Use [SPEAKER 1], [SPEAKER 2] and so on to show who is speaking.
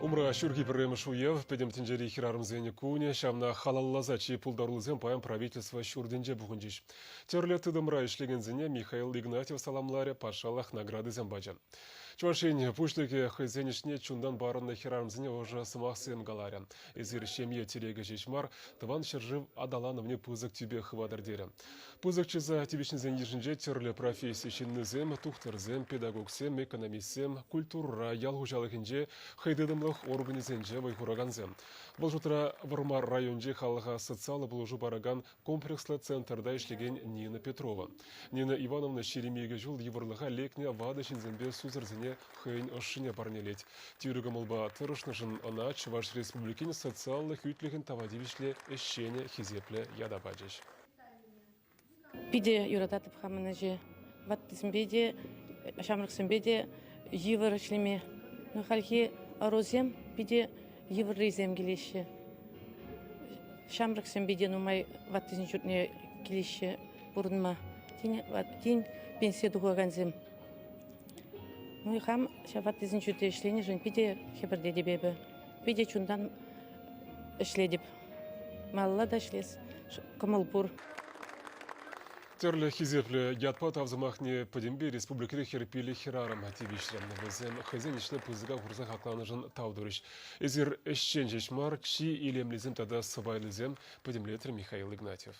[SPEAKER 1] Умра ҫурхи пӗрремӗш уяв, Пӗтӗм тӗнчери хӗрарӑмсен кунӗ. Ҫавна халалласа чи пултаруллисем паян правительство ҫуртӗнче пухӑнчӗҫ. Тӗрлӗ тытӑмра ӗҫлекенсене Михаил Игнатьев саламларӗ, патшалӑх наградисем пачӗ. Чӑваш Ен Пуҫлӑхӗ хӑйсен ӗҫне чунтан парӑннӑ хӗрарӑмсене ӑшӑ сӑмахсем каларӗ. Эсир ҫемье тӗрекӗ ҫеҫ мар, тӑван ҫӗршыв аталанӑвне пысӑк тӳпе хыватӑр терӗ. Пысӑк чыса тивӗҫнисен йышӗнче тӗрлӗ професси ҫыннисем, тухтӑрсем, педагогсем, экономистсем, культурӑра, ял хуҫалӑхӗнче, хӑйтытӑмлӑх органӗсенче вӑй хуракансем. Вӑл шутра Вӑрмар районӗнчи халӑха социаллӑ пулӑшу паракан комплекслӑ центрта ӗҫлекен Нина Петрова. Нина Ивановна 22 ҫул йывӑрлӑха лекнӗ ватӑ ҫынсемпе сусӑрсене хӑйӗн ӑшшине парнелет. Тӳрӗ кӑмӑлпа тӑрӑшнӑшӑн ӑна Чӑваш Республикин социаллӑ хӳтлӗхӗн тава тивӗҫлӗ ӗҫченӗ хисеплӗ ята пачӗҫ.
[SPEAKER 2] Питӗ юрататӑп хамӑн ӗҫе. Ваттисемпе те, ҫамрӑксемпе те йывӑр ӗҫлеме. Но хальхи ӑрусем питӗ йывӑррисем килеҫҫӗ. Ҫамрӑксемпе те нумай ваттисен ҫуртне килеҫҫӗ пурӑнма. Тин, тин пенсие тухакансем. Ну и хам ҫав ваттисен ҫуртне ӗҫленӗшӗн питӗ хӗпӗртетӗп эпӗ. Питӗ чунтан ӗҫлетӗп. Малалла та ӗҫлес кӑмӑл пур.
[SPEAKER 1] Тӗрлӗ хисеплӗ ятпа тав сӑмахне пӗтӗмпе республикӑри хӗрпилӗх хӗрарӑм тивӗҫрӗ. Вӗсем хӑйсен ӗҫне пысӑка хурса хакланӑшӑн тав турӗҫ. Эсир ӗҫчен ҫеҫ мар, чи илемлисем тата сӑпайлисем, пӗтӗмлетрӗ Михаил Игнатьев.